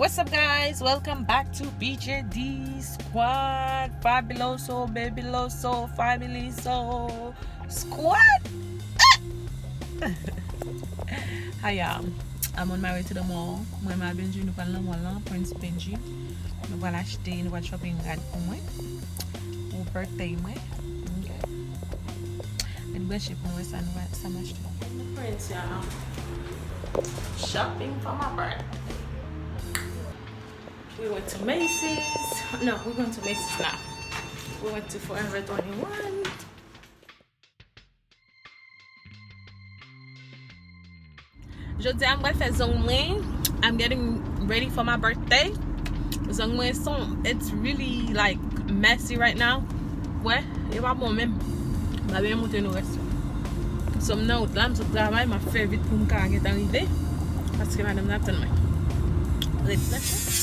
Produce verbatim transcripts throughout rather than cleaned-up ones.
What's up, guys? Welcome back to B J D Squad. Fabuloso, Babyloso, Family So Squad. Hi, y'all. I'm on my way to the mall. Mwen, ma Benji, nou pral nan mall lan, Prince Benji. Nou pral achte, nou pral shopping rad pou mwen. Pou birthday mwen. Ok. Met branche pou nou wè sa nou va, sa m achte. Prince, y'all. Shopping for my birthday. We went to Macy's. No, we went to Macy's now. We went to Forever twenty-one. Jodi a, m pral fè zong mwen. I'm getting ready for my birthday. Zong mwen son, it's really, like, messy right now. Wè, yo pa bon menm. M pa byen montre nou rès yo. So, m nan wout la, m sot travay, m ap fè vit pou m ka gentan rive. Paske madanm nan ap tann mwen. Ret branche.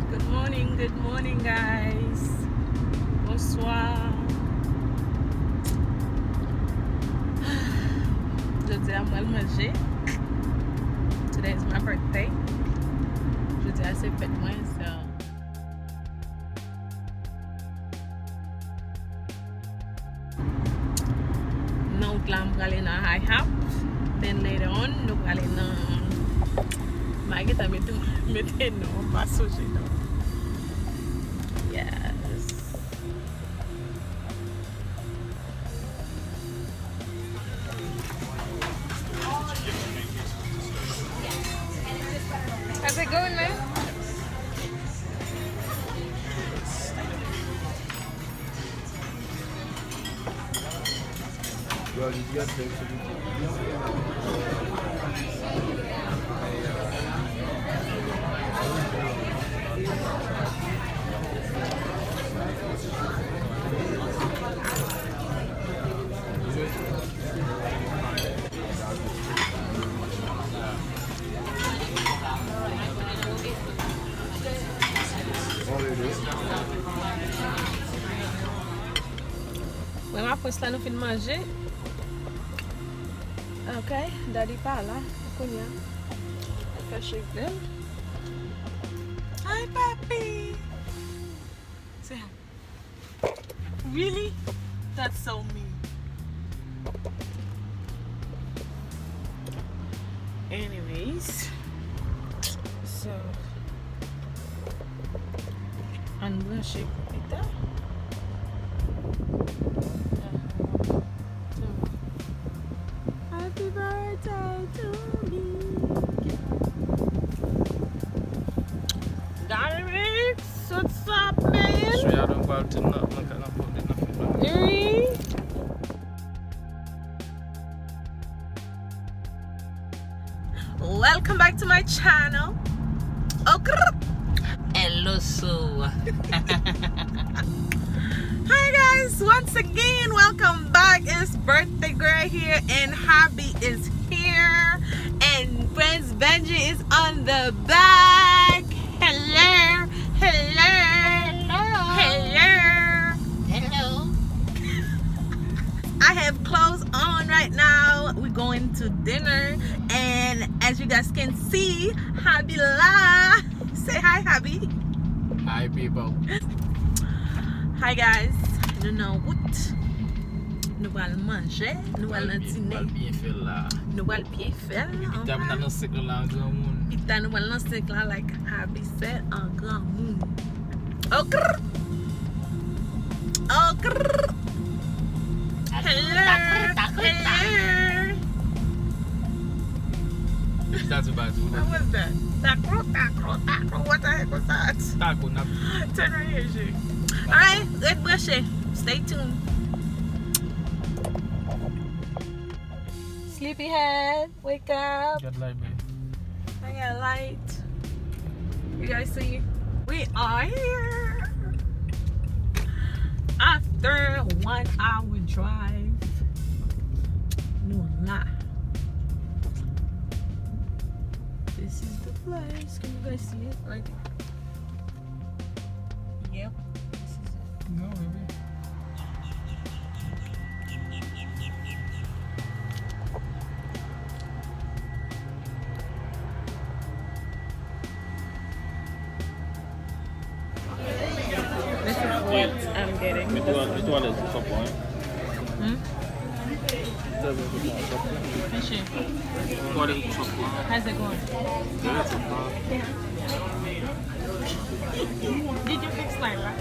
Good morning, good morning, guys. Bonswa. Jodi a, mwen manje. Today is my birthday. Jodi a, se fèt mwen, so. Nan wout la, m prale nan IHOP. Then later on, nou prale nan, m a gentan mete, mete non, m pa sonje non. Yes. How's it going, man? Mwen, m ap pran sa, nou fin manje. Ok, daddy pa la kounye a. L fè cheve l. Hi, papi. Say hi. Really? That's so mean. Anyways, so, ann branche pou pita. Happy birthday to me. Dynamics, what's up, man? So y'all don't go out to nothing, like, I don't put it nothing. Ui. Welcome back to my channel. Oh, grr. Hello, so. Hi, guys. Once again, welcome back. It's birthday girl here, and hubby is here, and Prince Benji is on the back. Hello, hello, hello, hello. I have clothes on right now. We're going to dinner, and as you guys can see, hubby la. Say hi, hubby. Hi, people. Hi, guys. Nou nan wout. Nou pral manje. Nou pral nan dine. Nou pral byen fè l la. Nou pral byen fè l. Pita m nan sèk la, an granmoun. Pita nou pral nan sèk la, like hubby said, an granmoun. Oh, grr. Oh, grr. Hello. Hello. What was that? Takro, takro, takro. What the heck was that? Taco, n ap... Turn right here, Jay. All right, ret branche. Stay tuned. Sleepyhead, wake up. Got light, babe. I got light. You guys see? We are here. After one hour drive. No lie. This is the place. Can you guys see it? Like, yep. This is it. No, baby. This is what I'm getting. Mete w alèz pou sa pran. Hmm? How's it going? Did you fix my back?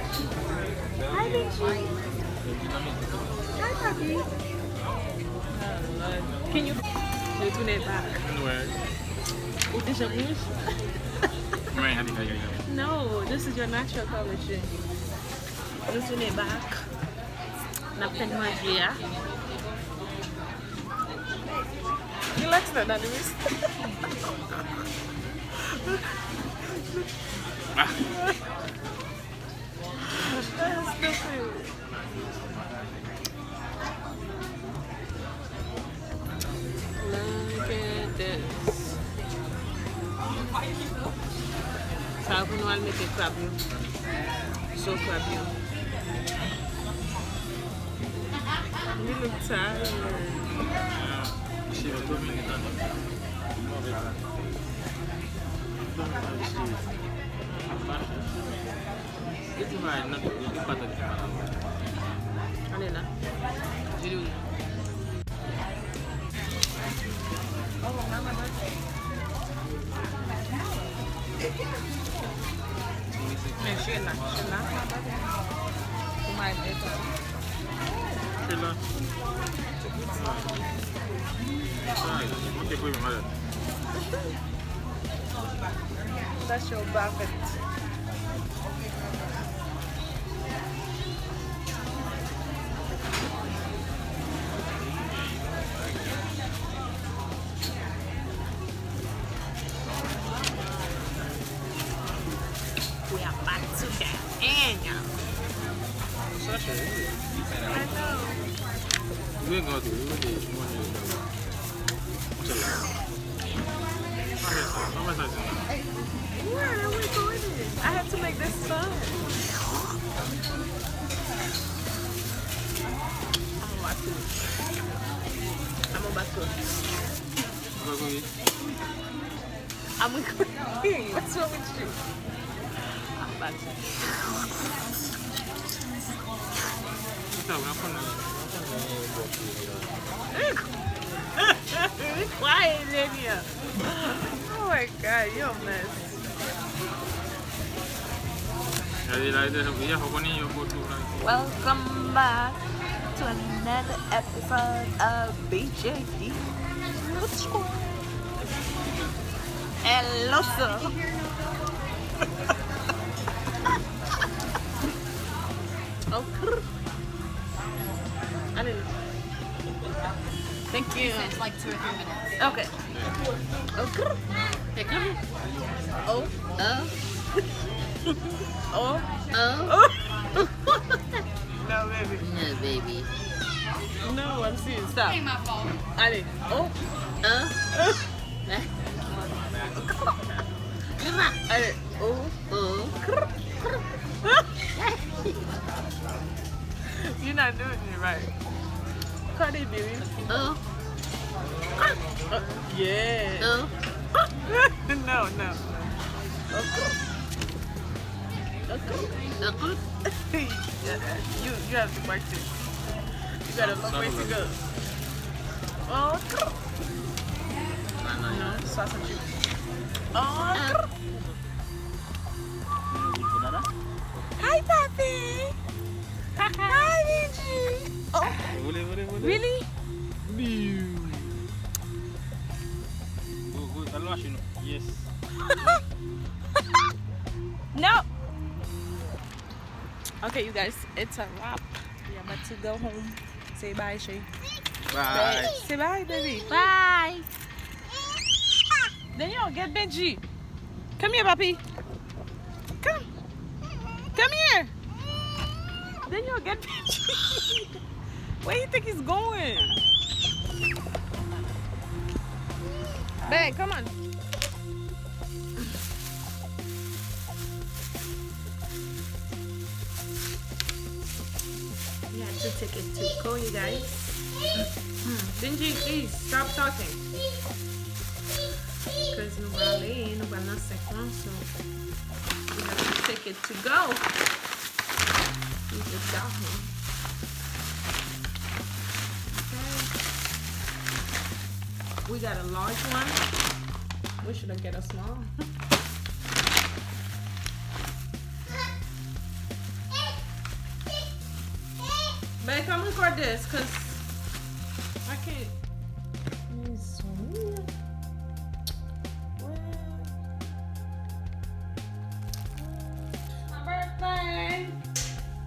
Hi, Benji. Hi, Papi. Can you... Nou tounen back. Ou deja bouj? No, this is your natural color, Jay. Nou tounen back. N ap fè manje a. Relax, Nana Louis. Ah. Stupid. Look at this. Sa pou nou al mete krab yo. So krab yo. You look tired. She was doing it on the Li travay nan tout, nan tout patat ki pa la. Ale la. Jodi w. Men Sheila, Sheila. Pou mwen, Sheila. Sa, monte premye, madanm. That's your bucket. We are back to the end, y'all. I know. Where are we going? I had to make this fun. I'm about to. I'm about to. I'm recording. What's wrong with you? I'm about to. Quiet in here. Oh my God, you're a mess. Welcome back to another episode of B J D. Hello, sir. Oh, krr. Allez. Thank you. It's like two or three minutes. Okay. Oh, krr. Oh, krr. Oh, oh. Oh, oh. No, baby. No, baby. No, I'm serious. Stop. Ain't my fault. Allez. Oh. Oh. Allez. Oh. Oh. You're not doing it right. Cardi B, wi. Oh. Uh, yeah. Oh. No, no. Oh. Oh. You, you have to practice. You got a long way to go. Oh. No, soixante-huit. Oh. Hi, Papi. Hi, Benji. Oh. Vole, vole, vole. Really? Biu. Go, go, al mache nou. Yes. No. Okay, you guys, it's a wrap. We are about to go home. Say bye, Shay. Bye. Say bye, baby. Bye. Daniel, get Benji. Come here, papi. Come. Come here. Daniel, get Benji. Where you think he's going? Babe, come on. We have to take it to go, you guys. Benji, please stop talking. Because nou prale, nou pral nan senk lan, so we have to take it to go. We just got home. Okay. We got a large one. We should have get a small. Babe, come record this, 'cause I can't. My birthday.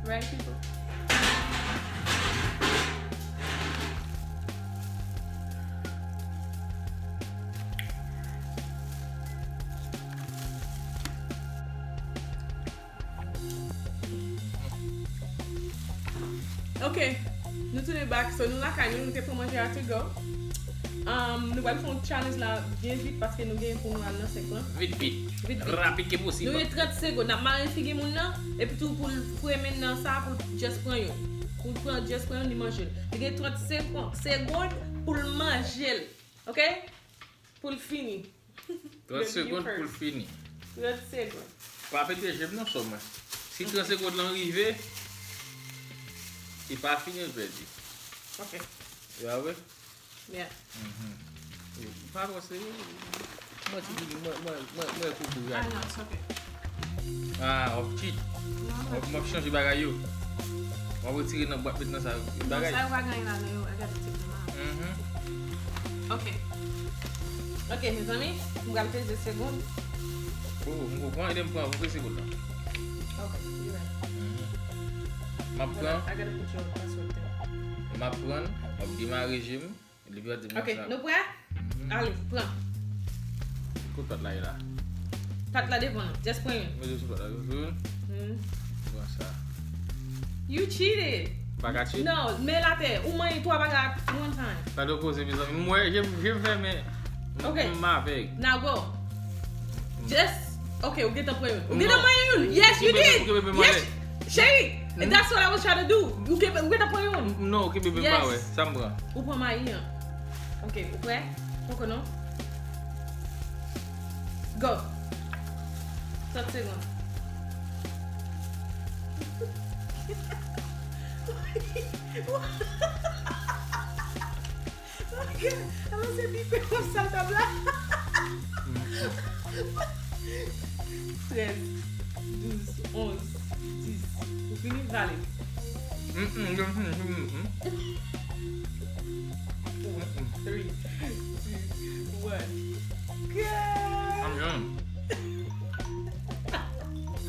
Right, people? Ok, nou tounen back. So, nou lakay nou, nou te pran manje a to go. Um, nou pral fè yon challenge la byen vit paske nou gen pou nou al nan senk lan. Vit, vit. Vit, vit. Rapid ke posib. Nou gen trant segonn. N ap mare figi moun nan, epi tou pou l fre men nan sa, pou l just pran youn. Pou l pran, just pran youn, li manje l. Li gen trant segonn, segonn pou l manje l. Ok? Pou l fini. Trant segonn pou l fini. Trant segonn. Pa pete je m non, sè mwen. Si trant segonn lan rive, li pa fini, l pèdi. Ok. E pa vre? Yeah. Mhm. Pa twò serye. Mwen ti pikin, mwen, mwen, mwen, mwen koukou. Ah, non, it's okay. Ah, w ap cheat. W ap, w ap chanje bagay yo. W ap retire nan bwat, met nan sa bagay. Non, sa yo pa gen anyen ladan yo. I gotta take them out. Mhm. Ok. Ok, mezanmi, m pral peze segonn. Oh, m konprann, ede m pran, m peze segonn lan. Ok, you right. Mhm. M ap pran. I gotta put your password there. M ap pran, m ap demare je m. Li pral di m sa. Ok, nou prè? Mhm. Ale, pran. Kot pat la ye la? Pat la devan nou. Just pran youn. Mete sou pat la, just youn. Hmm. Pran sa. You cheated. Pa ka cheat? Non, men l atè. Ou manyen twa bagay at one time. Sa do koze, mezanmi. M wè, je, je m fèmen. Ok. M avèg. Now go. Just, ok, ou gentan pran youn. Ou gentan pran youn. Yes, you did. Yes, cheri. And that's what I was trying to do. Ou gentan pran youn. Non, ou kenbe men pa wè. Sa m pran. Ou pran mayi an. Ok, ou prè? Poko non. Go. Trant segonn. Ala se bife w ap sal tab la. Trèz, douz, onz, dis. Ou fini? Vale. Mm, mm, mm, mm, mm, mm. Four, three, two, one. Girl! I'm done.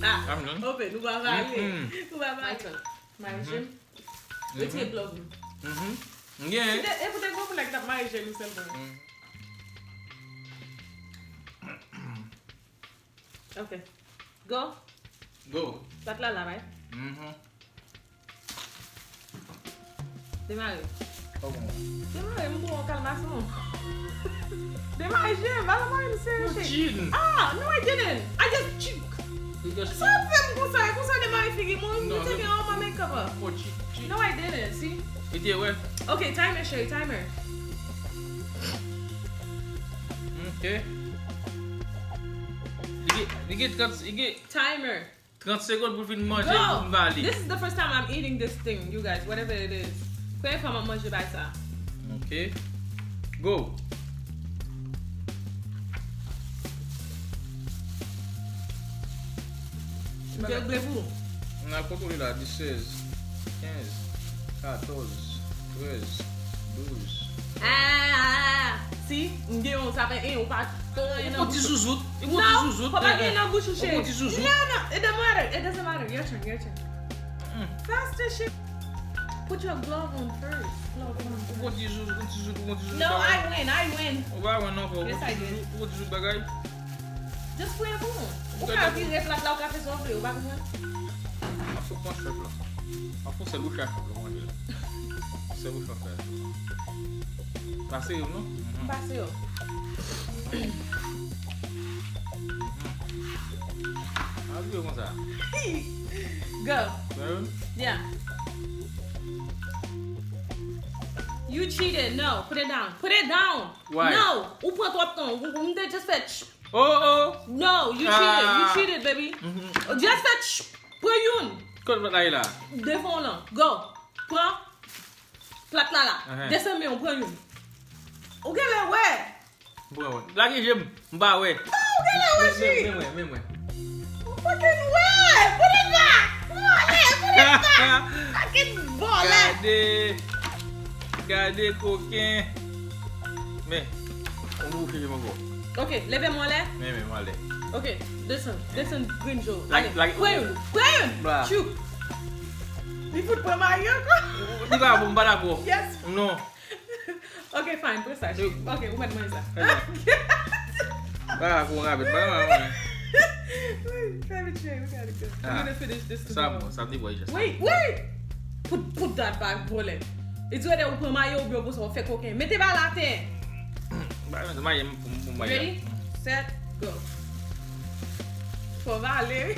Ah, I'm done. Open, nou pa vale. Mm, mm. Nou pa vale. My turn. My turn. Retire glove ou. Mhm. Yeah. Se te, e pou te gwo moun la ki t ap mare je nou sèlman. Mm. Ok. Go. Go. Pat la la, right? Mhm. Demare. Demare, m pran yon kalmasyon. Demare je m, ala mwen m sere. You cheating. Ah, no, I didn't. I just cheat. Sa fè m konsa, e konsa demare figi mwen. You taking all my makeup off. No, I didn't. See? Li te wè. Ok, timer, cheri, timer. Ok. Li gen, li gen trant, li gen timer. Trant segonn pou l fin manje, pou l vale. This is the first time I'm eating this thing, you guys, whatever it is. Premye fwa m ap manje bay sa. Ok. Go. M fè l ble pou ou. M ap kontwole la, disèz, kenz, katòz, trèz, douz. Ah, ah, ah. Si, m gen yon, sa fè en, ou pa. Ou pran ti zouzout. Ou pran ti zouzout. Non, pa gen nan bouch ou, cheri. Ou pran ti zouzout. No, no, it doesn't matter. It doesn't matter. Your turn, your turn. Mm. Faster, cheri. Put your glove on first. Glove on Ou gon first. ti jou, gon ti jou, gon ti jou No, bagay. I win, I win. Ou pa wè non, fò. Ou gon Yes, ti I jou, did. ou gon ti jou bagay. Just pran pou. Ou Gade ka pou. Vire plat la, ou ka fè sa w vle, ou pa konprann? Mwen fè pran chèf la. Mwen fè sèl bouch a chèf la, manje. Sèl bouch a fè. Pase yo, non? M pase yo. A vye konsa. Go. Sèl? Yeah. You cheated. No. Put it down. Put it down. Why? No. Ou pran twòp tan. Ou, ou, m te just fè ch- Oh, oh. No, you cheated. You Ah. Cheated, baby. Mhm. Just fè ch- Pran youn. Kote plat la ye la? Devan w lan. Go. Pran plat la la. Ahan. Desann men w, pran youn. Ou genlè wè. Bon, wè. Lage je m. M pa wè. Ou genlè wè, cheri. Men mwen, men mwen. Ou fucking wè. Put it back. Vòlè, put it back. Fucking vòlè. Gade. Gade koken. Men. On mouche je m ankò. Ok, leve m anlè. Men, men, mwen ale. Ok, desann. Desann green Joe. Lage, Ale. lage. Pran youn. Pran youn. Bra. Tchou. Li fout pran mayi ankò. Li pa bon, m pa dakò. Yes. Non. Ok, fine, pran sa. Yo. Ok, ou mèt manje sa. Fè byen. Pa dakò, rapid. Pa dakò. Fè vit, cheri, we gotta go. Ah. I'm gonna finish this Sa tomorrow. Bon, sa m te bwè jès. Wait, wait! Put, put that back, vòlè. It's whether ou pran mayi oubyen ou pran sa, ou fè koken. Mete ba la atè. Ba, men, mayi, m, m, m, mayi. Ready? Set, go. Fò vale.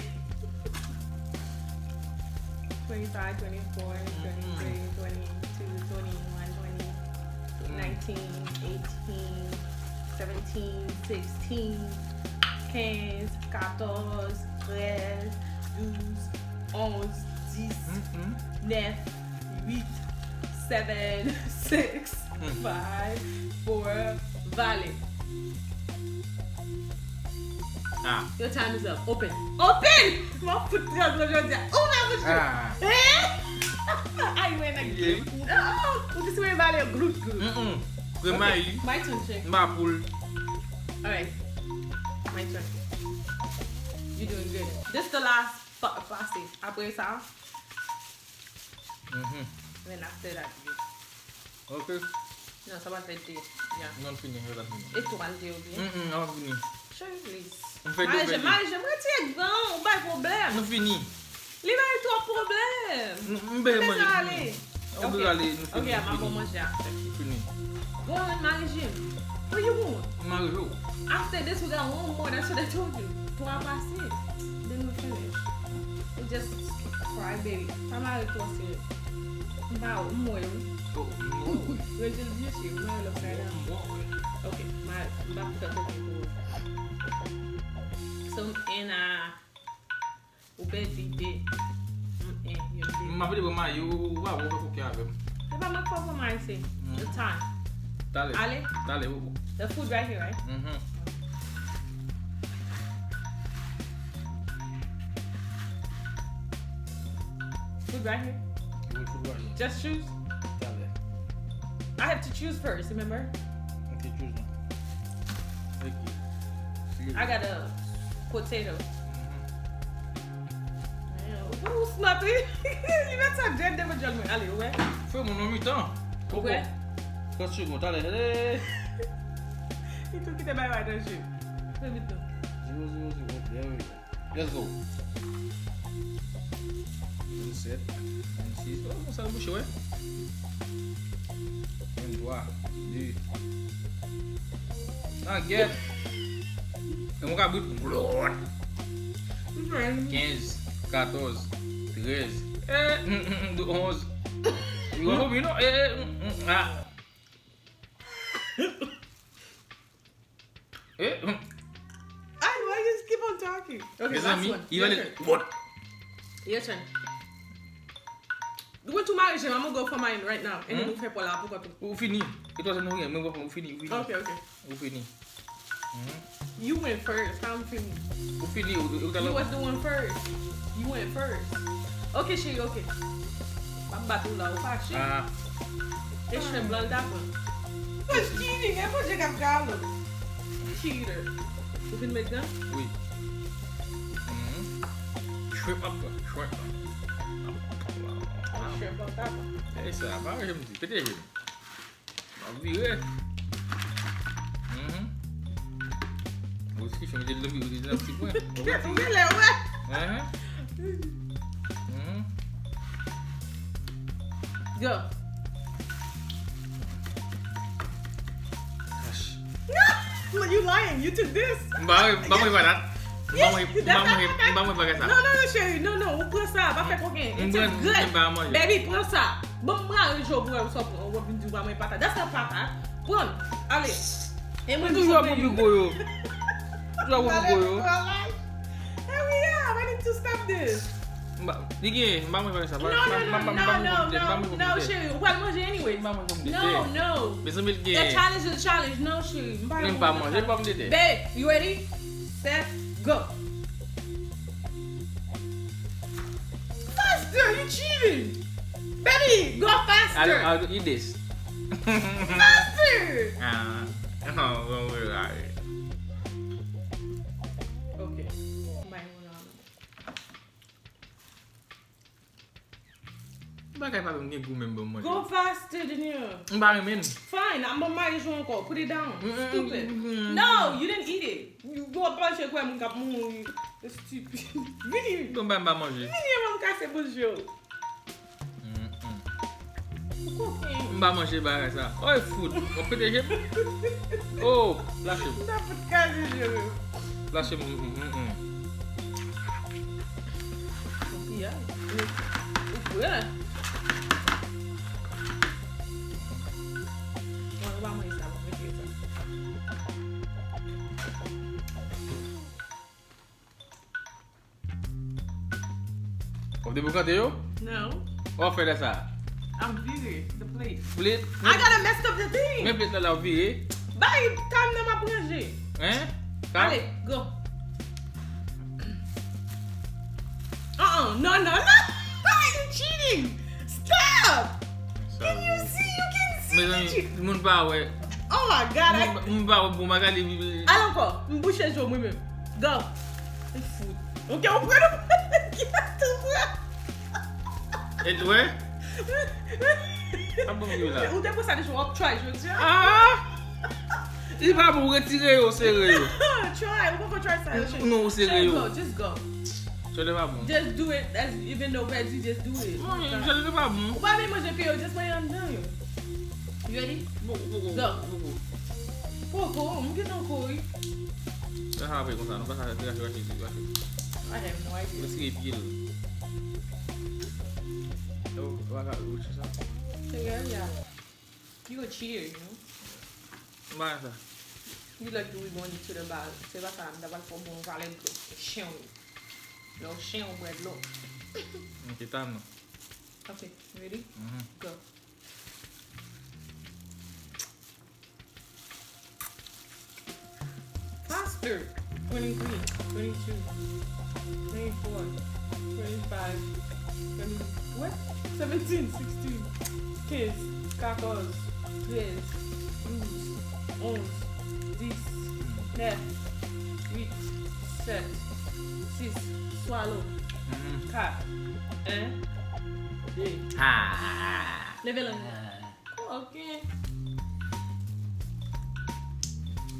Twenty-five, twenty-four, twenty-three, twenty-two, twenty-one, twenty, nineteen, eighteen, seventeen, sixteen, kenz, katòz, trèz, douz, onz, dis, nèf, uit, seven, six, five, four, vale. Ah. Your time is up. Open. Open! Mwen fout trèz la jodi a. Ouvè bouch ou. Ah. Eh? Ay, wè nèg. Yeah. Oh, ou te sipoze vale gloup gloup. Mm-mm. Premay. My turn, check. M pa poul. Alright. My turn. You doing good. This the last pa- pase. Apre sa, Mhm. then after that, you. Ok. Non, sa pa t rete. Yeah. Non, fini, yo la fini. E tou al te oubyen? Mm-mm, an fini. Sure, please. M fè Mare de je m, mare je m, retire gran, ou bay pwoblèm. Nou fini. Li bay twòp pwoblèm. M, m bezwen Fè manje. sa ale. Ou bezwen ale, nou Ok, fini. a m ap manje a. Fini. Go ahead, mare je m. What you want? M mare je w. After this, we got one more. That's what I told you. Twa pase. Then we finish. We just cry, baby. Pa mare twò serye. M pa, m wè w. Oh, m wè w. Rejil byen cheri, m wè l upside down. M wè w. Ok, m a, m pa fè koken pou ou. So, m en a Ou pèdi de. M en, yo de. M ap vin pran mayi, ou pa wè, ou fè koken avè m. Se pa mwen k fè w pran mayi, se the time. Talè. Ale. Talè, ou. The food right here, right? Mhm. Food right here. Ou fout wè. Just choose. Talè. I have to choose first, remember? Ok, choose one. Ok. I got a potato. Ou smart, wi. Li met sa dread devan djòl mwen. Ale, ou wè? Fè moun nan mitan. Ou wè? Trant segonn, talè. Hey. Li tou kite bay bay nan je. Fè vit non. Zero, zero, zero. There we go. Let's go. Vennsèt, vennsis. Oh, konsa l bouche, wè. Venntwa, de. Ah, gèt. E mwen ka bout. Kenz, katòz, trèz. Eh, mm, mm, mm, onz. Yo, non, eh, eh, mm, mm, ah. Eh, mm. Ay, why you just keep on talking? Okay, last Mezanmi, one. Ivan, Your turn. what? Your turn. Mwen tou mare je m, I'm gonna go for mine right now. And then ou fè pa w la pou kont ou. Ou fini. E twa se nou gen, mwen ou fini, ou fini. Okay, okay. Ou fini. You went first, pa m fini. Ou fini, ou, ou You was the one first. You went first. Okay, cheri, okay. M ap bat ou la, ou fache. Ah, E shrimp blan l ta pran. Mwen cheating, e manje k ap galo. Cheater. Ou fin met gran? wi. Mhm. Shrimp ap pran, shrimp. Ah, E sa, pa wè je m di, pete je m. M ap vire. Mhm. Ou si, fè m te lòbi, ou te nan ti pwen. Ou genlè wè. Mhm. Mhm. Go. Gosh. No, you lying. You took this. M pa, m pa manje patat. M pa manje, m pa manje, m pa manje bagay sa. Non, non, non, cheri. Non, non, ou pran sa. Pa fè koken. It's good. M pa manje. Baby, pran sa. Bon, m mare je w pou wè sa w pran. Ou ap vin di w pa manje patat. That's not patat. Pran. Ale. E mwen toujou ap pran pi gwo yo. Toujou ap pran pi gwo yo. Hurry up. I need to stop this. M pa, li gen, m pa manje bagay sa. No, no, no, no, no, no, cheri. Ou pral manje anyway. M pa manje pòm de tè. No, no. Mezanmi, li gen. The challenge is a challenge. No, cheri. M pa manje pòm de tè. Babe, you ready? Set, go. Faster, you cheating. Baby, go faster. I don't, I don't eat this. Faster. Ah, oh, oh, oh, oh. Okay. Bye, hold on. Bagay pa menm gen gou menm ban m manje. Go faster, Daniel. M pa renmen l. Fine, I'm gonna marry you ankò. Put it down. Mm, mm, stupid. Mm, mm, mm. No, you didn't eat it. You go up and check wè moun k ap mouri. Stupid. Vini. Bon, ba m pa manje. Vini, m kase bouch yo. Mm, mm. Koken. M pa manje bagay sa. Oy, fout. W ap pete je m. Oh, lache m. M ta fout kaze je m. Lache m. Mm, mm, mm. Koki a. Ou, ou prè. Mwen, ou pa manje sa, mwen prefere sa. W ap deboukante yo? No. W ap fè lè sa? Ap vire the plate. Plate? I gotta mess up the thing. Men plate la, la w vire. Bay, tann nan m ap ranje. Hein? Tann? Ale, go. Uh-uh, no, no, no. You cheating. Stop. Can you see? You can see. Mezanmi, moun pa wè. Oh my God. Moun, moun pa wè bon bagay li. Al ankò. M bouche je w mwen menm. Go. Ou fout. Ok, ou pran nou. Ou pran. E dwe? Sa bon yo la. Ou te pran sa deja, w ap try jodi a. Ah! Li pa bon, retire yo, sere yo. Try, ou poko try sa yo, cheri. Non, ou sere yo. Go, just go. Cheri pa bon. Just do it, as, even though Reggie, just do it. Non, cheri pa bon. Ou pa vin manje pye yo, just manje anndan yo. You ready? Bon, bon, bon, go. Poko, m gentan kouri. Sa sa apre konsa, non, pa sa, rache, rache, rache. I have no idea. Retire pye l. Yo, w a ka, w a ka, sa. Cheri, ya. You a cheater, you know? M pa renmen sa. You lucky we going to the bar. Se pa sa, m ta pral fè w bon valè dlo. Chen w. Lè w chen w bwè dlo. M te tann ou. Ok, ready? Mhm. Go. Faster. Twenty-three, twenty-two, twenty-four, twenty-five, twenty, what? Seventeen, sixteen, kenz, katòz, trèz, douz, onz, dis, nèf, uit, sèt, sis, swallow, kat, en, de. Ah. Leve lang nan. Ok.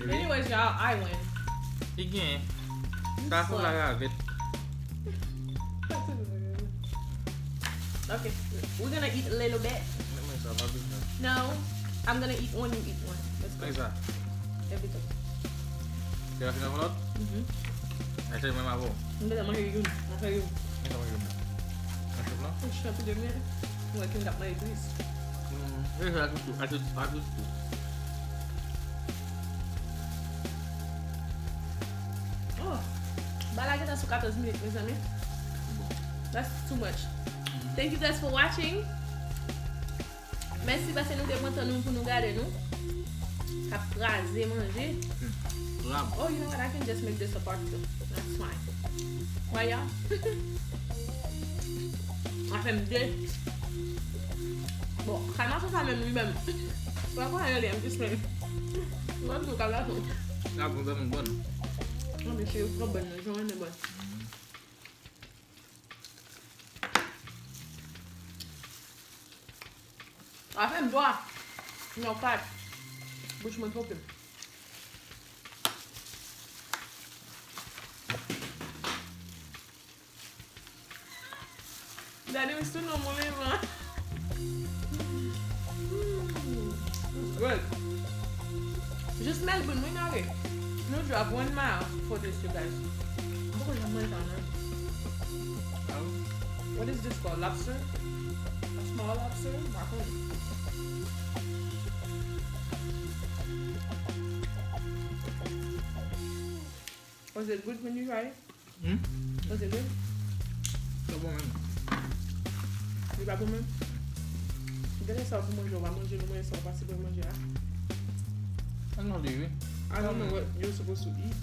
Anyways, y'all, I win. Li gen. Sa fò la ravèt. Ok. We're gonna eat a little bit. Mwen sa pa bezwen. No, I'm gonna eat one, you eat one. Let's go. Kisa? Everything. Se la fin avè lòt? Mhm. Mete menm avè w. M gentan manje youn. Mwen fè youn. Mwen fè youn. Mwen fè youn. Mwen fè youn. Mwen fè youn. Mwen fè youn. Mwen fè youn. Oh, bagay la gentan sou katòz minit, mezanmi. Bon. That's too much. Mhm. Thank you guys for watching. Mèsi paske nou te pran tan nou pou nou gade nou. K ap kraze manje. Hmm. Krab. Oh, you know what? I can just make this a part two. That's fine. Why, y'all? Sa fè m de. Bon, kalmason sa menm li menm. Pa konn anyen li, I'm just saying. Mwen di w kalmason. Sa bon, sa bon, bon. Non, men cheri, pran bòn nan, jan w renmen bòn. Mhm. Afè m twa. Non, kat. Bouch mwen twò plen. Daddy, we still no more lemon. Mm, it's good. Just Melbourne, we not it. No drop one mile for this, you guys. Mwen poko janm manje sa, non. What is this called? Lobster? A small lobster? Mwen pa konnen. Was it good when you tried it? Hmm? Was it good? Sa bon menm. Li pa bon menm? Gade sa pou manje, ou pa manje, nou manje sa ou pa sipoze manje a. Ah non, li, wi. I don't know what you're supposed to eat.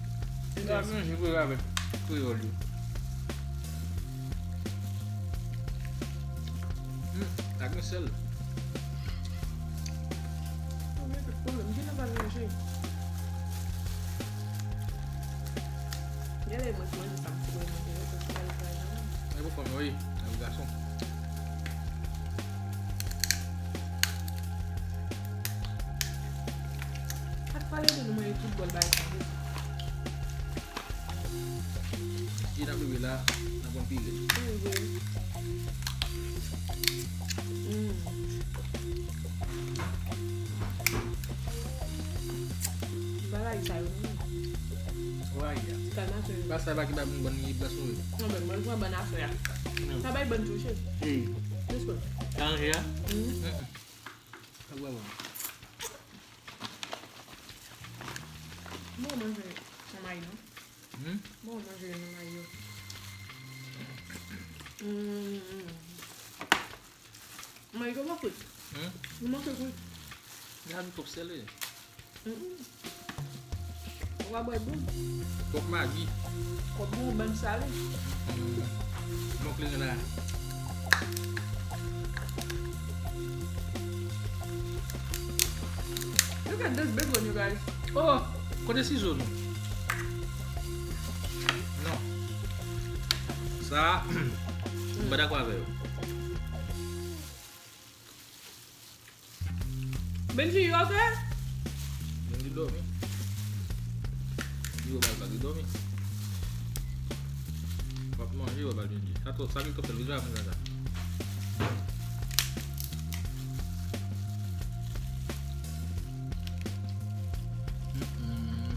Li pa manje pou avèk kreyòl yo. Hmm, ak yon sèl. Mwen gen nan pa manje. Genlè mwen ki manje sa m sipoze manje yo, paske pa gen lajan. E pou fanm yo ye, e pou gason. Ak pale de nou manje tout bòl bagay sa yo. Si n ap rive la, n ap pran pire. Anyway. Mm. Bagay sa yo, non. Bagay ya. Ti kalmasyon yo. Ba sa ba ki ba moun bann li blan souri. Non, men mwen pran bann afè a. Non. Sa bay bann touche. Ey. Jis pou. Ka ranje a? Mm. Mm-mm. Sa bwa bon. Bon, manje nan mayi, non? Hmm? Bon, manje nan mayi yo. Mm. Mayi yo pa frit. Hmm? Li manke frit. Li a di twòp sèl, wi. Mm-mm. Ou pa bwè dlo. Twòp magi. Twòp bon, bann sale. Mm. Bon kleren la. Look at this big one, you guys. Oh, kote sizo nou? Non. Sa, m pa dakò avè yo. Benji, you okay? Benji dòmi. Yo ba l bag, li dòmi. W ap manje, yo ba l Benji. Sa twò, sa ki twò fè, li va konn sa. Mm-mm.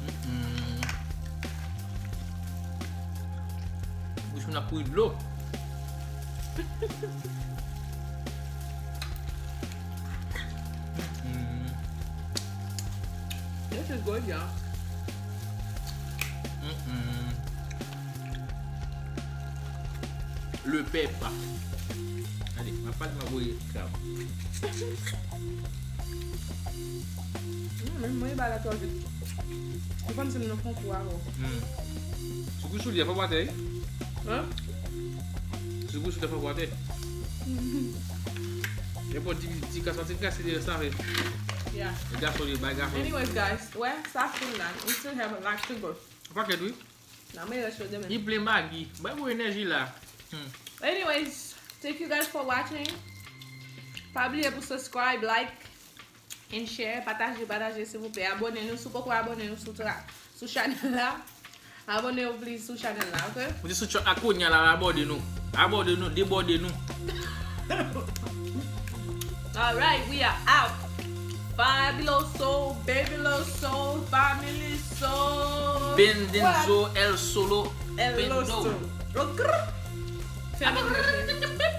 Mm-mm. Bouch mwen ap kouri dlo. Mm-mm. This is good, y'all. Mm-mm. Le pèpa. Gade, m ap pale, m ap voye krab. Mm, men mwen ba la twò vit. Ou konn si m nan konkou avè w. Mm. Sou kou soulye, fò w atè, wi. Hein? Sou kou soulye, fò w atè. Nenpòt ti, ti kras, ti kras, se sa, wi. Yeah. E gason li, bay gason li. Anyways, guys, wè, sa fin la. We still have a lot to go. Pakèt, wi. Nan men rès yo demen. Li plen magi. Bay pou enèji la. Hmm. Anyways, thank you guys for watching. Pa bliye pou subscribe, like, and share. Pataje, pataje, silvouplè. Abòne nou. Si w poko abòne nou sou tra-, sou chanèl la, abòne w, please, sou chanèl la, ok? Ou di sou channel la kounye a la, abòne nou. Abòne nou, debòde nou. All right, we are out. Fabuloso, Babyloso, Family Soul. Bendenzo, El Solo, El Bendo. Loso. Lo grr. Fèmen mwen, cheri.